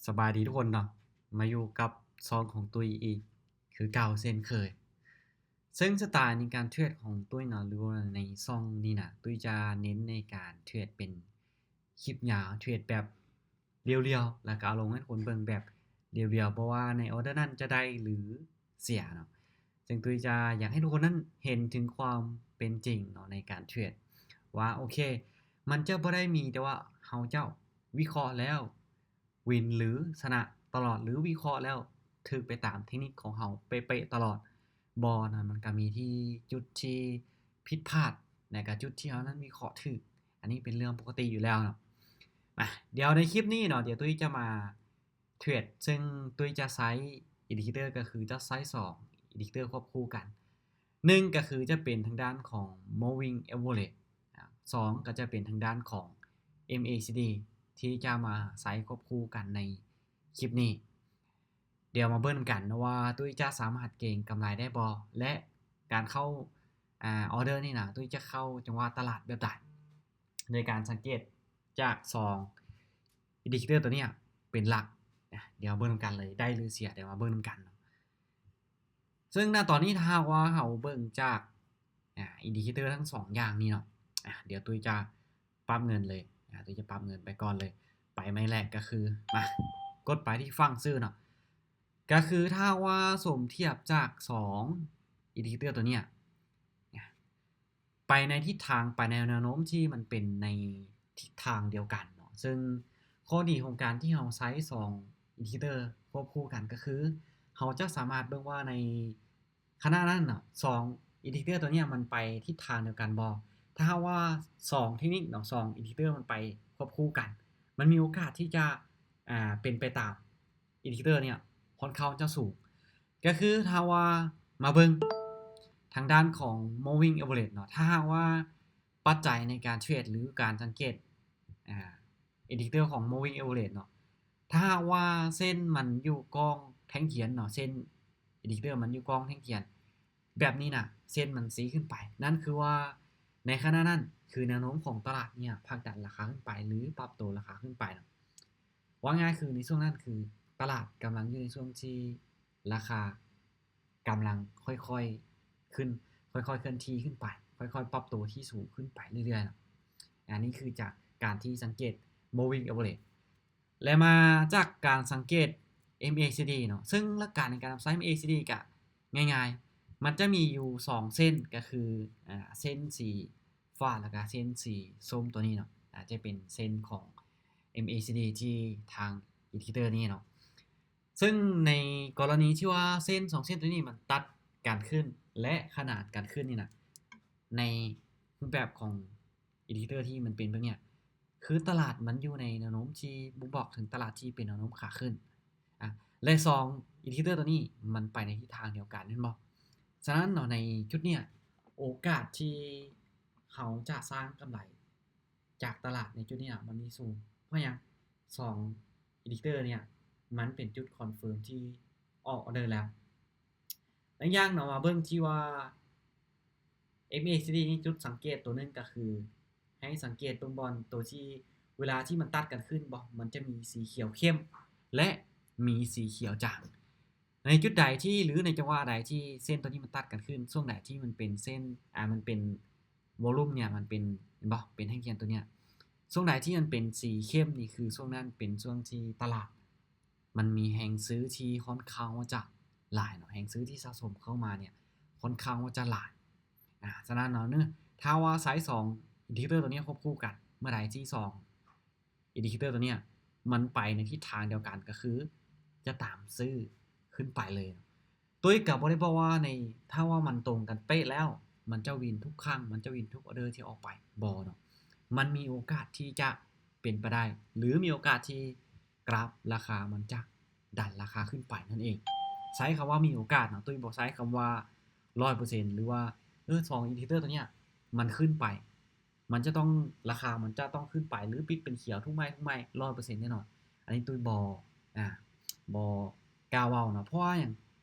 ສະບາຍດີທຸກຄົນເນາະ ມາຢູ່ກັບຊ່ອງຂອງຕຸ້ຍອີກຄືເກົ່າເຊັ່ນເຄີຍ. ເຊິ່ງສະໄຕໃນການເທຣດຂອງຕຸ້ຍເນາະ ຫຼືວ່າໃນຊ່ອງນີ້ນະ ຕຸ້ຍຈະເນັ້ນໃນການເທຣດເປັນຄລິບຍາວ ເທຣດແບບລຽວໆ ແລ້ວກໍເອົາລົງໃຫ້ຄົນເບິ່ງແບບລຽວໆ ບໍ່ວ່າໃນອອເດີນັ້ນຈະໄດ້ ຫຼື ເສຍເນາະ. ເຊິ່ງຕຸ້ຍຈະຢາກໃຫ້ທຸກຄົນນັ້ນເຫັນເຖິງຄວາມເປັນຈິງເນາະ ໃນການເທຣດ ວ່າໂອເຄ ມັນຈະບໍ່ໄດ້ມີແຕ່ວ່າເຮົາເຈົ້າວິເຄາະແລ້ວ ວິນ ຫຼື ຊະນະຕະຫຼອດ ຫຼື ວິເຄາະແລ້ວຖືກໄປຕາມເທັກນິກຂອງເຮົາເປະໆຕະຫຼອດ ບໍ່ນະ. ມັນກໍມີທີ່ຈຸດທີ່ຜິດພາດ ແລະ ກໍຈຸດທີ່ເຮົານັ້ນວິເຄາະຖືກ. ອັນນີ້ເປັນເລື່ອງປົກກະຕິຢູ່ແລ້ວເນາະ. ມາ ດຽວໃນຄລິບນີ້ເນາະ ດຽວຕຸ້ຍຈະມາເທຣດ ເຊິ່ງຕຸ້ຍຈະໃຊ້ອິນດິເຄເຕີ ກໍຄືຈະໃຊ້ສອງອິນດິເຄເຕີຄວບຄູ່ກັນ. ໜຶ່ງກໍຄືຈະເປັນທາງດ້ານຂອງ Moving Average ອາ ສອງກໍຈະເປັນທາງດ້ານຂອງ ເອັມເອຊີດີ ທີ່ຈະມາໃຊ້ຄວບຄູ່ກັນໃນຄລິບນີ້. ດຽວມາເບິ່ງນຳກັນເນາະວ່າ ຕຸ້ຍຈະສາມາດເກັງກຳໄລໄດ້ບໍ່ ແລະ ການເຂົ້າ ອາ ອອເດີນີ້ນະ ຕຸ້ຍຈະເຂົ້າຈັງຫວະຕະຫຼາດແບບໃດ ໂດຍການສັງເກດຈາກສອງອິນດິເຄເຕີຕົວເນີ້ຍເປັນຫຼັກ. ອາ ດຽວເບິ່ງນຳກັນເລີຍ ໄດ້ຫຼືເສຍ ດຽວມາເບິ່ງນຳກັນເນາະ. ເຊິ່ງນະຕອນນີ້ ຖ້າຫາກວ່າເຮົາເບິ່ງຈາກ ອາ ອິນດິເຄເຕີທັງສອງຢ່າງນີ້ເນາະ ອາ ດຽວຕຸ້ຍຈະປັບເງິນເລີຍ ອາ ຕຸ້ຍຈະປັບເງິນໄປກ່ອນເລີຍ. ໄປໄມ້ແລກກໍຄື ມາ ກົດໄປທີ່ຝັ່ງຊື້ເນາະ. ກໍຄືຖ້າຫາກວ່າສົມທຽບຈາກສອງອິນດິເຄເຕີຕົວເນີ້ຍ ອາ ໄປໃນທິດທາງ ໄປໃນແນວໂນ້ມທີ່ມັນເປັນໃນທິດທາງດຽວກັນເນາະ. ເຊິ່ງຂໍ້ດີຂອງການທີ່ເຮົາໃຊ້ສອງອິນດິເຄເຕີຄວບຄູ່ກັນ ກໍຄືເຮົາຈະສາມາດເບິ່ງວ່າໃນຂະນະນັ້ນເນາະ ສອງອິນດິເຄເຕີຕົວເນີ້ຍມັນໄປທິດທາງດຽວກັນບໍ່. ຖ້າຫາກວ່າສອງເທັກນິກເນາະ ສອງອິນດິເຄເຕີມັນໄປຄວບຄູ່ກັນ ມັນມີໂອກາດທີ່ຈະ ອາ ເປັນໄປຕາມ ອິນດິເຄເຕີເນີ້ຍຄ່ອນຂ້າງຈະສູງ. ກໍຄືຖ້າວ່າມາເບິ່ງທາງດ້ານຂອງ Moving Average ເນາະ ຖ້າຫາກວ່າປັດໄຈໃນການເທຣດ ຫຼື ການສັງເກດ ອາ ອິນດິເຄເຕີຂອງ Moving Average ເນາະ ຖ້າຫາກວ່າເສັ້ນມັນຢູ່ກ້ອງແທ່ງທຽນເນາະ ເສັ້ນອິນດິເຄເຕີມັນຢູ່ກ້ອງແທ່ງທຽນແບບນີ້ນະ ເສັ້ນມັນຊີ້ຂຶ້ນໄປ ນັ້ນຄືວ່າໃນຂະນະນັ້ນ ຄືແນວໂນ້ມຂອງຕະຫຼາດເນີ້ຍຜັກດັນລາຄາຂຶ້ນໄປ ຫຼື ປັບໂຕລາຄາຂຶ້ນໄປເນາະ. ເວົ້າງ່າຍຄືໃນຊ່ວງນັ້ນຄືຕະຫຼາດກຳລັງຢູ່ໃນຊ່ວງທີ່ລາຄາກຳລັງຄ່ອຍໆຂຶ້ນ ຄ່ອຍໆເຄື່ອນທີ່ຂຶ້ນໄປ ຄ່ອຍໆປັບຕົວທີ່ສູງຂຶ້ນໄປເລື້ອຍໆເນາະ. ອັນນີ້ຄືຈາກການທີ່ສັງເກດ Moving Average ແລະ ມາຈາກການສັງເກດ ເອັມເອຊີດີ ເນາະ ເຊິ່ງຫຼັກການໃນການນຳໃຊ້ ເອັມເອຊີດີ ກະງ່າຍໆ ມັນຈະມີຢູ່ສອງເສັ້ນ ກະຄື ອາ ເສັ້ນສີ ຟ້າ ແລ້ວກະເສັ້ນສີສົ້ມຕົວນີ້ເນາະ ອາດຈະເປັນເສັ້ນຂອງ ເອັມເອຊີດີ ທີ່ທາງອິນດິເຄເຕີນີ້ເນາະ. ເຊິ່ງໃນກໍລະນີທີ່ວ່າເສັ້ນສອງເສັ້ນຕົວນີ້ມັນຕັດກັນຂຶ້ນ ແລະ ຂະໜານກັນຂຶ້ນນີ້ນະ ໃນຮູບແບບຂອງອິນດິເຄເຕີທີ່ມັນເປັນແບບເນີ້ຍ ຄືຕະຫຼາດມັນຢູ່ໃນແນວໂນ້ມທີ່ບົ່ງບອກເຖິງຕະຫຼາດທີ່ເປັນແນວໂນ້ມຂາຂຶ້ນ ອາ ແລະ ສອງອິນດິເຄເຕີຕົວນີ້ມັນໄປໃນທິດທາງດຽວກັນແມ່ນບໍ່? ສະນັ້ນເນາະ ໃນຈຸດເນີ້ຍ ໂອກາດທີ່ເຮົາຈະສ້າງກຳໄລຈາກຕະຫຼາດໃນຈຸດນີ້ນະ ມັນມີສູງ. ເພາະຫຍັງ? ສອງອິນດິເຄເຕີເນີ້ຍ ມັນເປັນຈຸດຄອນເຟີມທີ່ອອກອອເດີແລ້ວ. ອີກຢ່າງເນາະ ມາເບິ່ງທີ່ວ່າ ເອັມເອຊີດີ ນີ້ ຈຸດສັງເກດຕົວໜຶ່ງກໍຄື ໃຫ້ສັງເກດເບິ່ງບ່ອນຕົວທີ່ ເວລາທີ່ມັນຕັດກັນຂຶ້ນບໍ່ ມັນຈະມີສີຂຽວເຂັ້ມ ແລະ ມີສີຂຽວຈາງ. ໃນຈຸດໃດທີ່ ຫຼື ໃນຈັງຫວະໃດທີ່ເສັ້ນຕົວນີ້ມັນຕັດກັນຂຶ້ນ, ຊ່ວງໃດທີ່ມັນເປັນເສັ້ນ ອາ ມັນເປັນວໍລຸ່ມເນີ້ຍ ມັນເປັນ ເຫັນບໍ່ ເປັນແທ່ງທຽນຕົວເນີ້ຍ, ຊ່ວງໃດທີ່ມັນເປັນສີເຂັ້ມນີ້ ຄືຊ່ວງນັ້ນເປັນຊ່ວງທີ່ຕະຫຼາດ ມັນມີແຮງຊື້ທີ່ຄ່ອນຂ້າງວ່າຈະຫຼາຍເນາະ, ແຮງຊື້ທີ່ສະສົມເຂົ້າມາເນີ້ຍຄ່ອນຂ້າງວ່າຈະຫຼາຍ. ອາ ສະນັ້ນເນາະ ເນາະ ຖ້າວ່າໃຊ້ສອງອິນດິເຄເຕີຕົວນີ້ຄວບຄູ່ກັນ ເມື່ອໃດທີ່ສອງອິນດິເຄເຕີຕົວເນີ້ຍມັນໄປໃນທິດທາງດຽວກັນ ກໍຄືຈະຕາມຊື້ຂຶ້ນໄປເລີຍ. ໂດຍກໍບໍ່ໄດ້ບອກວ່າໃນ ຖ້າວ່າມັນຕົງກັນເປະແລ້ວ ມັນຈະວິນທຸກຄັ້ງ ມັນຈະວິນທຸກອອເດີທີ່ອອກໄປ ບໍ່ເນາະ. ມັນມີໂອກາດທີ່ຈະເປັນໄປໄດ້ ຫຼື ມີໂອກາດທີ່ກຣາຟລາຄາມັນຈະດັນລາຄາຂຶ້ນໄປນັ້ນເອງ. ໃຊ້ຄຳວ່າມີໂອກາດເນາະ, ຕຸ້ຍບໍ່ໃຊ້ຄຳວ່າຮ້ອຍເປີເຊັນ ຫຼືວ່າ ເອີ ສອງອິນດິເຄເຕີຕົວເນີ້ຍມັນຂຶ້ນໄປ ມັນຈະຕ້ອງ ລາຄາມັນຈະຕ້ອງຂຶ້ນໄປ ຫຼື ປິດເປັນຂຽວທຸກໄມ້ ທຸກໄມ້ ຮ້ອຍເປີເຊັນແນ່ນອນ. ອັນນີ້ຕຸ້ຍບໍ່ ອາ ບໍ່ກ້າເວົ້າເນາະ. ເພາະວ່າຫຍັງ?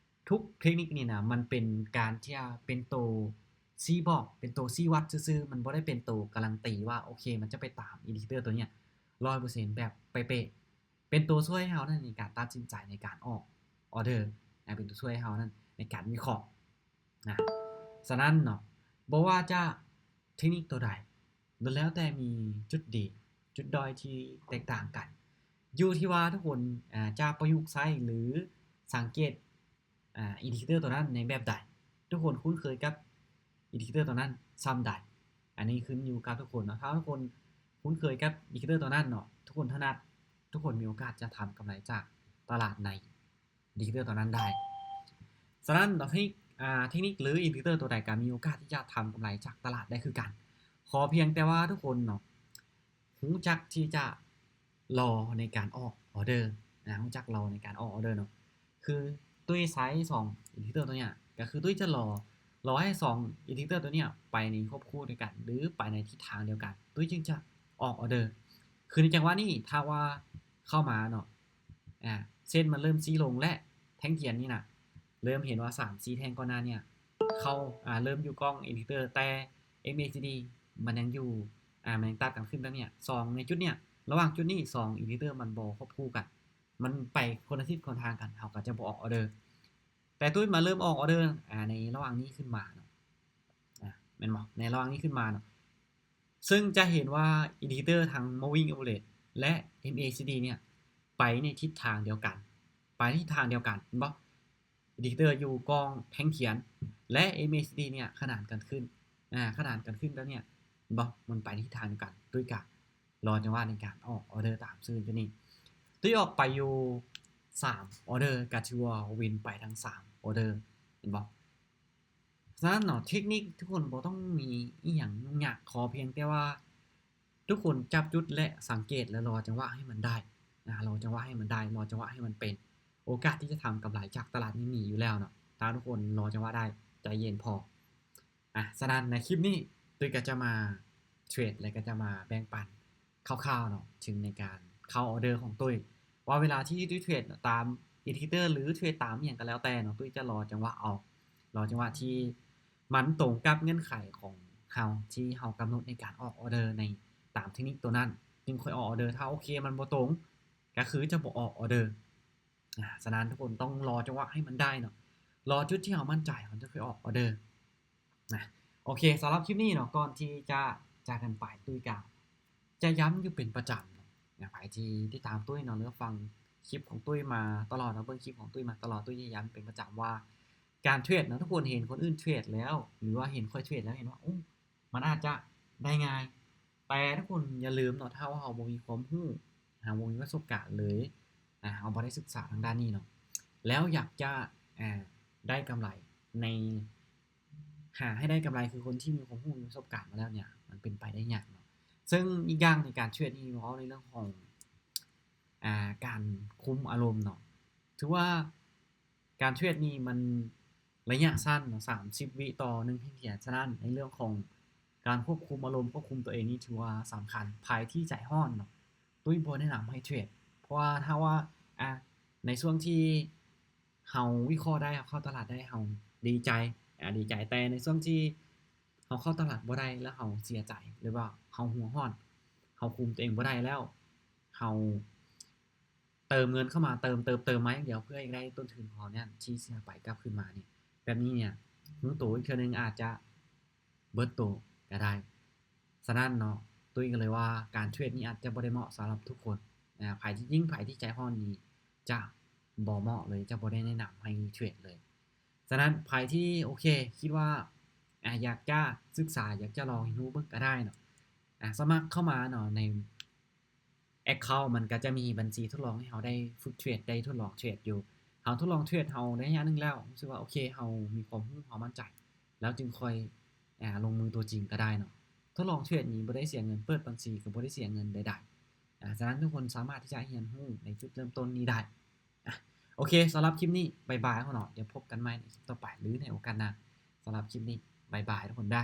ທຸກເທັກນິກນີ້ນະ ມັນເປັນການທີ່ວ່າເປັນໂຕຊີ້ບອກ ເປັນໂຕຊີ້ວັດຊື່ໆ, ມັນບໍ່ໄດ້ເປັນໂຕກາລັນຕີວ່າ ໂອເຄ ມັນຈະໄປຕາມອິນດິເຄເຕີຕົວເນີ້ຍຮ້ອຍເປີເຊັນແບບເປະ ເປັນຕົວຊ່ວຍໃຫ້ເຮົານັ້ນໃນການຕັດສິນໃຈໃນການອອກອອເດີ ນະ ເປັນຕົວຊ່ວຍໃຫ້ເຮົານັ້ນໃນການວິເຄາະນະ. ສະນັ້ນເນາະ ບໍ່ວ່າຈະເທັກນິກຕົວໃດ ລ້ວນແລ້ວແຕ່ມີຈຸດດີ ຈຸດດ້ອຍທີ່ແຕກຕ່າງກັນ ຢູ່ທີ່ວ່າທຸກຄົນ ອາ ຈະປະຍຸກໃຊ້ ຫຼື ສັງເກດ ອາ ອິນດິເຄເຕີຕົວນັ້ນໃນແບບໃດ, ທຸກຄົນຄຸ້ນເຄີຍກັບອິນດິເຄເຕີຕົວນັ້ນຊ່ຳໃດ. ອັນນີ້ຂຶ້ນຢູ່ກັບທຸກຄົນເນາະ. ຖ້າທຸກຄົນຄຸ້ນເຄີຍກັບອິນດິເຄເຕີຕົວນັ້ນເນາະ, ທຸກຄົນຖະໜັດ, ທຸກຄົນມີໂອກາດຈະທຳກຳໄລຈາກຕະຫຼາດໃນອິນດິເຄເຕີຕົວນັ້ນໄດ້. ສະນັ້ນເນາະ ເທັກນິກ ອາ ເທັກນິກ ຫຼື ອິນດິເຄເຕີຕົວໃດກໍມີໂອກາດທີ່ຈະທຳກຳໄລຈາກຕະຫຼາດໄດ້ຄືກັນ. ຂໍພຽງແຕ່ວ່າທຸກຄົນເນາະ ຮູ້ຈັກທີ່ຈະລໍໃນການອອກອອເດີ ນະ ຮູ້ຈັກລໍໃນການອອກອອເດີເນາະ. ຄືຕຸ້ຍໃຊ້ສອງອິນດິເຄເຕີຕົວເນີ້ຍ ກໍຄືຕຸ້ຍຈະລໍ ລໍໃຫ້ສອງອິນດິເຄເຕີຕົວເນີ້ຍໄປໃນຄວບຄູ່ດຽວກັນ ຫຼື ໄປໃນທິດທາງດຽວກັນ ຕຸ້ຍຈຶ່ງຈະອອກອອເດີ. ຄືໃນຈັງຫວະນີ້ ຖ້າວ່າເຂົ້າມາເນາະ ອາ ເສັ້ນມັນເລີ່ມຊີ້ລົງ ແລະ ແທ່ງທຽນນີ້ນະ ເລີ່ມເຫັນວ່າສາມສີ່ແທ່ງກ່ອນໜ້າເນີ້ຍ ເຂົ້າ ອາ ເລີ່ມຢູ່ກ້ອງອິນດິເຄເຕີ ແຕ່ ເອັມເອຊີດີ ມັນຍັງຢູ່ ອາ ມັນຍັງຕັດກັນຂຶ້ນແບບເນີ້ຍ ສອງໃນຈຸດເນີ້ຍ ລະຫວ່າງຈຸດນີ້ ສອງອິນດິເຄເຕີມັນບໍ່ຄວບຄູ່ກັນ ມັນໄປຄົນລະທິດຄົນທາງກັນ ເຮົາກໍຈະບໍ່ອອກອອເດີ. ແຕ່ຕຸ້ຍມາເລີ່ມອອກອອເດີ ອາ ໃນລະຫວ່າງນີ້ຂຶ້ນມາເນາະ ອາ ແມ່ນບໍ່ ໃນລະຫວ່າງນີ້ຂຶ້ນມາເນາະ ເຊິ່ງຈະເຫັນວ່າອິນດິເຄເຕີທັງ moving average ແລະ ເອັມເອຊີດີ ເນີ້ຍ ໄປໃນທິດທາງດຽວກັນ ໄປໃນທິດທາງດຽວກັນ ເຫັນບໍ່? ອິນດິເຄເຕີຢູ່ກ້ອງແທ່ງທຽນ ແລະ ເອັມເອຊີດີ ເນີ້ຍ ຂະໜານກັນຂຶ້ນ ອາ ຂະໜານກັນຂຶ້ນແບບເນີ້ຍ ເຫັນບໍ່? ມັນໄປໃນທິດທາງດຽວກັນ ຕຸ້ຍກະລໍຈັງຫວະໃນການອອກອອເດີຕາມຊື່ຢູ່ນີ້ ຕຸ້ຍອອກໄປຢູ່ສາມອອເດີ ກະຖືວ່າວິນໄປທັງສາມອອເດີ ເຫັນບໍ່? ສະນັ້ນເນາະ ເທັກນິກທຸກຄົນບໍ່ຕ້ອງມີອີ່ຫຍັງຫຍຸ້ງຍາກ ຂໍພຽງແຕ່ວ່າທຸກຄົນຈັບຈຸດ ແລະ ສັງເກດ ແລະ ລໍຈັງຫວະໃຫ້ມັນໄດ້ ນະ ລໍຈັງຫວະໃຫ້ມັນໄດ້ ລໍຈັງຫວະໃຫ້ມັນເປັນ ໂອກາດທີ່ຈະທຳກຳໄລຈາກຕະຫຼາດນີ້ມີຢູ່ແລ້ວເນາະ ຖ້າທຸກຄົນລໍຈັງຫວະໄດ້ ໃຈເຢັນພໍ. ອາ ສະນັ້ນໃນຄລິບນີ້ ຕຸ້ຍກໍຈະມາເທຣດ ແລະ ກໍຈະມາແບ່ງປັນຄ່າວໆເນາະ ເຖິງໃນການເຂົ້າອອເດີຂອງຕຸ້ຍ ວ່າເວລາທີ່ຕຸ້ຍເທຣດຕາມອິນດິເຄເຕີ ຫຼື ເທຣດຕາມອີ່ຫຍັງກໍແລ້ວແຕ່ເນາະ ຕຸ້ຍຈະລໍຈັງຫວະເອົາ ລໍຈັງຫວະທີ່ມັນຕົງກັບເງື່ອນໄຂຂອງເຮົາ ທີ່ເຮົາກຳນົດໃນການອອກອອເດີໃນຕາມເທັກນິກຕົວນັ້ນ ຈຶ່ງຄ່ອຍອອກອອເດີ. ຖ້າໂອເຄ ມັນບໍ່ຕົງ ກໍຄືຈະບໍ່ອອກອອເດີ. ອາ ສະນັ້ນທຸກຄົນຕ້ອງລໍຈັງຫວະໃຫ້ມັນໄດ້ເນາະ ລໍຈຸດທີ່ເຮົາໝັ້ນໃຈ ເຮົາຈຶ່ງຄ່ອຍອອກອອເດີ. ນະ ໂອເຄ ສຳລັບຄລິບນີ້ເນາະ ກ່ອນທີ່ຈະຈາກກັນໄປ ຕຸ້ຍກະຈະຢ້ຳຢູ່ເປັນປະຈຳເນາະ ນະ ໃຜທີ່ຕິດຕາມຕຸ້ຍເນາະ ຫຼື ຟັງຄລິບຂອງຕຸ້ຍມາຕະຫຼອດເນາະ ເບິ່ງຄລິບຂອງຕຸ້ຍມາຕະຫຼອດ ຕຸ້ຍຈະຢ້ຳເປັນປະຈຳວ່າ ການເທຣດເນາະ ທຸກຄົນເຫັນຄົນອື່ນເທຣດແລ້ວ ຫຼືວ່າເຫັນຂ້ອຍເທຣດແລ້ວ ເຫັນວ່າ ໂອ້ ມັນອາດຈະໄດ້ງ່າຍ ແຕ່ທຸກຄົນຢ່າລືມເນາະ ຖ້າວ່າເຮົາບໍ່ມີຄວາມຮູ້ ເຮົາບໍ່ມີປະສົບການເລີຍ ອາ ເຮົາບໍ່ໄດ້ສຶກສາທາງດ້ານນີ້ເນາະ ແລ້ວຢາກຈະ ອາ ໄດ້ກຳໄລໃນ ຫາໃຫ້ໄດ້ກຳໄລຄືຄົນທີ່ມີຄວາມຮູ້ ມີປະສົບການມາແລ້ວເນີ້ຍ ມັນເປັນໄປໄດ້ຍາກເນາະ. ເຊິ່ງອີກຢ່າງໃນການເທຣດນີ້ ເວົ້າໃນເລື່ອງຂອງ ອາ ການຄຸມອາລົມເນາະ ຖືວ່າການເທຣດນີ້ມັນໄລຍະສັ້ນເນາະ ສາມສິບວິຕໍ່ໜຶ່ງແທ່ງທຽນ. ສະນັ້ນໃນເລື່ອງຂອງການຄວບຄຸມອາລົມ ຄວບຄຸມຕົວເອງນີ້ຖືວ່າສຳຄັນ. ໃຜທີ່ໃຈຮ້ອນເນາະ ຕຸ້ຍບໍ່ແນະນຳໃຫ້ເທຣດ ເພາະວ່າຖ້າວ່າ ອາ ໃນຊ່ວງທີ່ ເຮົາວິເຄາະໄດ້ ເຮົາເຂົ້າຕະຫຼາດໄດ້ ເຮົາດີໃຈ ອາ ດີໃຈ ແຕ່ໃນຊ່ວງທີ່ເຮົາເຂົ້າຕະຫຼາດບໍ່ໄດ້ ແລ້ວເຮົາເສຍໃຈ ຫຼືວ່າເຮົາຫົວຮ້ອນ ເຮົາຄຸມຕົວເອງບໍ່ໄດ້ແລ້ວ ເຮົາເຕີມເງິນເຂົ້າມາ ເຕີມ ເຕີມ ເຕີມມາຢ່າງດຽວ ເພື່ອຢາກໄດ້ຕົ້ນທຶນຂອງເຮົານັ້ນທີ່ເສຍໄປກັບຄືນມານີ້ ແບບນີ້ເນຍ ຮູ້ໂຕອີກເທື່ອໜຶ່ງອາດຈະ ເບິດໂຕກໍໄດ້. ສະນັ້ນເນາະ ຕຸ້ຍກໍເລີຍວ່າການເທຣດນີ້ອາດຈະບໍ່ໄດ້ເໝາະສຳລັບທຸກຄົນ ອາ ໃຜທີ່ ຍິ່ງໃຜທີ່ໃຈຮ້ອນນີ້ຈະບໍ່ເໝາະເລີຍ ຈະບໍ່ໄດ້ແນະນຳໃຫ້ເທຣດເລີຍ. ສະນັ້ນໃຜທີ່ ໂອເຄ ຄິດວ່າ ອາ ຢາກຈະສຶກສາ ຢາກຈະລອງຮຽນຮູ້ເບິ່ງກໍໄດ້ເນາະ ອາ ສະໝັກເຂົ້າມາເນາະ ໃນ account ມັນກໍຈະມີບັນຊີທົດລອງໃຫ້ເຮົາໄດ້ຝຶກເທຣດ ໄດ້ທົດລອງເທຣດຢູ່. ເຮົາທົດລອງເທຣດ ເຮົາໄດ້ໄລຍະໜຶ່ງແລ້ວ ຮູ້ສຶກວ່າ ໂອເຄ ເຮົາມີຄວາມຮູ້ ເຮົາໝັ້ນໃຈ ແລ້ວຈຶ່ງຄ່ອຍ ອາ ລົງມືຕົວຈິງກໍໄດ້ເນາະ. ທົດລອງເທຣດນີ້ບໍ່ໄດ້ເສຍເງິນ ເປີດບັນຊີກໍບໍ່ໄດ້ເສຍເງິນໃດໆ ອາ ສະນັ້ນທຸກຄົນສາມາດທີ່ຈະຮຽນຮູ້ໃນຈຸດເລີ່ມຕົ້ນນີ້ໄດ້. ອາ ໂອເຄ ສຳລັບຄລິບນີ້ ບາຍບາຍເນາະ ດຽວພົບກັນໃໝ່ໃນຄລິບຕໍ່ໄປ ຫຼື ໃນໂອກາດໜ້າ. ສຳລັບຄລິບນີ້ ບາຍບາຍທຸກຄົນເດີ້.